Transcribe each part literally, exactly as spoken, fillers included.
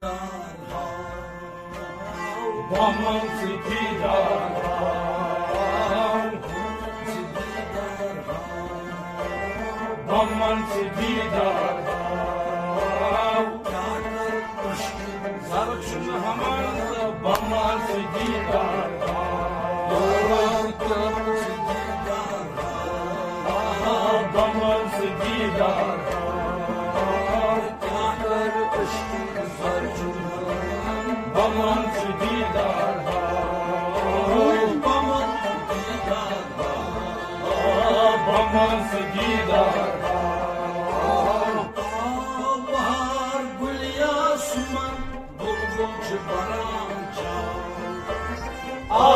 بمن ژٕ دیدار ہاو، بمن ژٕ دیدار ہاو۔ زر چھُنہٕ ہمان تہٕ بمن ژٕ دیدار ہاو، بمن ژٕ دیدار ہاو۔ بمن ژٕ دیدار ہاو، بمن ژٕ دیدار ہاو، بمن ژٕ دیدار ہاو۔ بہار گُل یاسمن بلبل چھِ بران چاو۔ آ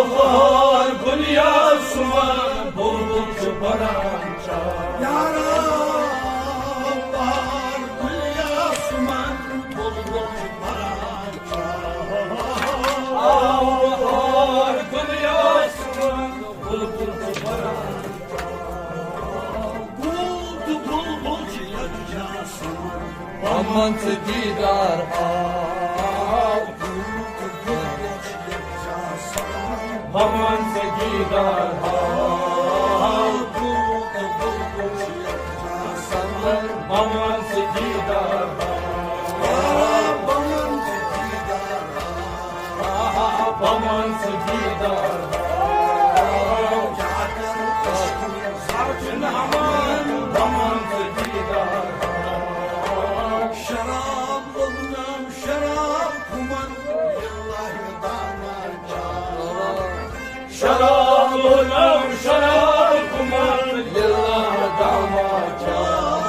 بہار گُل یاسمن بلبل چھِ بران چاو۔ یارا بہار گُل یاسمن بلبل چھِ بران چاو۔ آ بہار گُل یاسمن بلبل چھِ بران چاو۔ گُل تہٕ بلبل چھِ یکجاہ سمان۔ بمن ژٕ دیدار ہاو، بمن ژٕ دیدار ہاو، بمن ژٕ دیدار ہاو، بمن ژٕ دیدار ہاو، بمن ژٕ دیدار ہاو۔ بمن ژٕ دیدار ہاو۔ شراب لوٚگنم شراب کھُمن، ییٚلہِ لہرِ دامہ چاو۔ شراب لوٚگنم شراب کھُمن، ییٚلہِ لہرِ دامہ چاو۔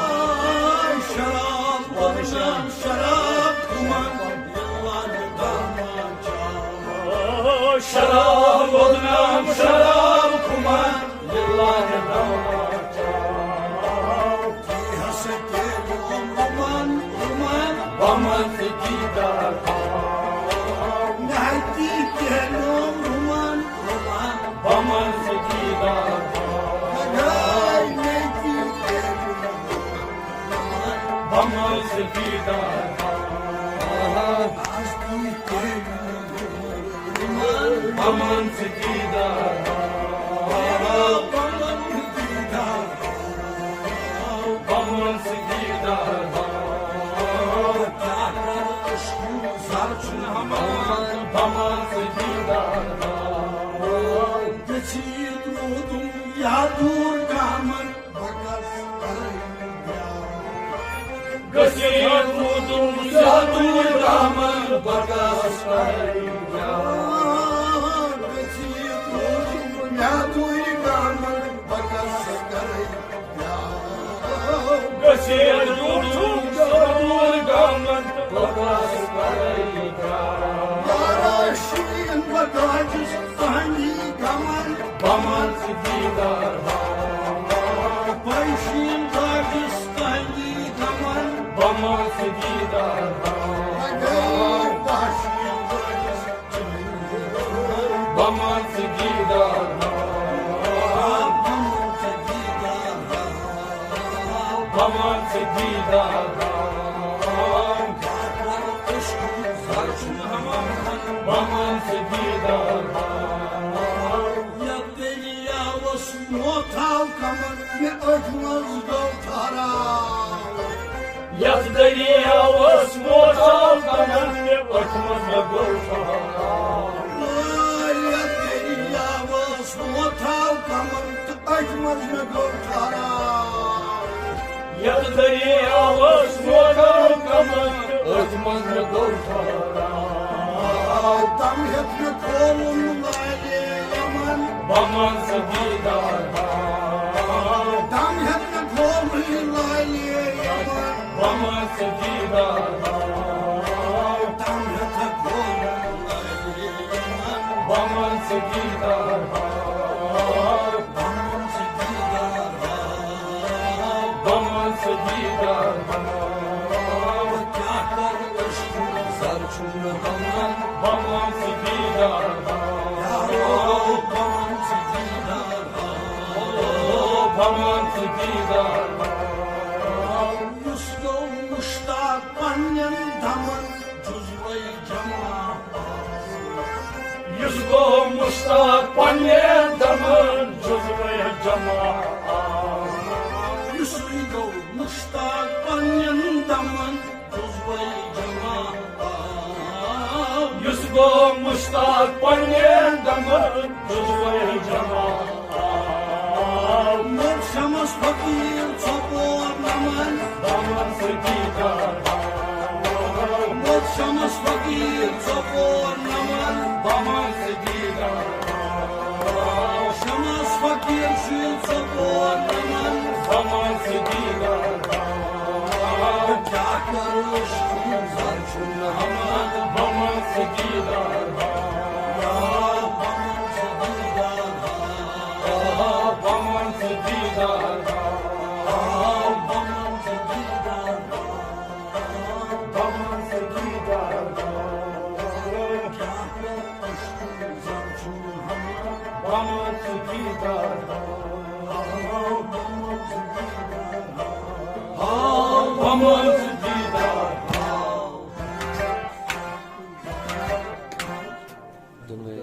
شراب لوٚگنم شراب کھُمن، ییٚلہِ لہرِ دامہ چاو۔ شراب لوٚگنم شراب کھُمن، ییٚلہِ لہرِ دامہ چاو۔ کی ہسا کیلیوم رُمان، رُمان۔ بمن ژٕ دیدار ہاو۔ مےٚ ہا کی کیلیوم رُمان، رُمان۔ بمن ژٕ دیدار ہاو۔ مےٚ گٔے مےٚ کی کیلیوم رُمان، رُمان۔ بمن ژٕ دیدار ہاو۔ آز کی کیلیوم رُمان، رُمان۔ بمن ژٕ دیدار ہاو۔ بمن دیدار ہاو۔ بمن ژٕ دیدار ہاو۔ کیٛاہ کَرٕ عشقُک زر چھُنہٕ ہمان، بمن ژٕ دیدار ہاو۔ گٔژھِتھ روٗدُم یادوٗر گامن، بہٕ کَس کَرٕ بیٛاکھ۔ گٔژھِتھ روٗدُم یادوٗر گامن، بہٕ کَس کَرٕ بیٛاکھ۔ گٔژھِتھ روٗدُم یادوٗر گامن، بہٕ کَس کَرٕ گژھِ یوٗٹیوب سکوٗل گامن، بہٕ کَس کَرٕ یہِ کار۔ یارا شیٖن بہٕ داجِس تُہنٛدی غمن۔ بمن ژٕ دیدار ہاو۔ پَے شیٖن داجِس تُہنٛدی غمن۔ بمن ژٕ دیدار ہاو۔ اگے بہٕ شیٖن داجِس بمن ژٕ دیدار ہاو۔ بمن ژٕ دیدار ہاو۔ بمن ژٕ دیدار ہاو۔ یتھ دٔریاوس موتھاو کمر، مےٚ أتھۍ منٛز گوٚو ٹھہراو۔ یتھ دٔریاوس موتھاو کمر، مےٚ أتھۍ منٛز مےٚ گوٚو ٹھہراو۔ یتھ دٔریاوس موتھاو کمر تہٕ أتھۍ منٛز مےٚ گوٚو ٹھہراو۔ یتھ دٔریاوس موتھاو کمر، أتھۍ منٛز مےٚ گوٚو ٹھہراو۔ تم ہیٚتھ مےٚ کھولُن لالے یمن۔ بمن ژٕ دیدار ہاو۔ تم ہیٚتھ مےٚ کھولُن لالے یمن۔ بمن ژٕ دیدار ہاو۔ تم ہیٚتھ مےٚ کھولُن لالے یمن۔ بمن ژٕ دیدار ہاو۔ بمن ژٕ دیدار ہاو۔ بمن ژٕ دیدار ہاو۔ کیٛاہ کَرٕ عشقُک زر چھُنہٕ ہمان۔ بمن ژٕ دیدار ہاو۔ یارو بمن ژٕ دیدار ہاو۔ بمن ژٕ دیدار ہاو۔ یُس گوٚو مُشتاق پننٮ۪ن دمن۔ مشتاق پننٮ۪ن دمن جزوے جمال۔ یُس وۄنۍ گوٚو مشتاق پننٮ۪ن دمن جزوے جمال۔ یُس گوٚو مشتاق پننٮ۪ن دمن جزوے جمال۔ موت شمس فقیر ژۄپور نمن۔ بمن سۭتی دیدار۔ موت شمس فقیر ژۄپور نمن۔ بمن سۭتی دیدار۔ شمس فقیر چھُ ژۄپور نمن۔ بمن سۭتی دیدار۔ کیٛاہ کرو أسۍ، زر چھُنہٕ ہمان۔ بمن سۭتی دیدار۔ بمن سۭتی دیدار۔ بمن سۭتی دیدار۔ بمن سۭتی دیدار۔ بمن سۭتی دیدار۔ بمن سۭتی دیدار۔ بمن سۭتی دیدار۔ دۄنوَے۔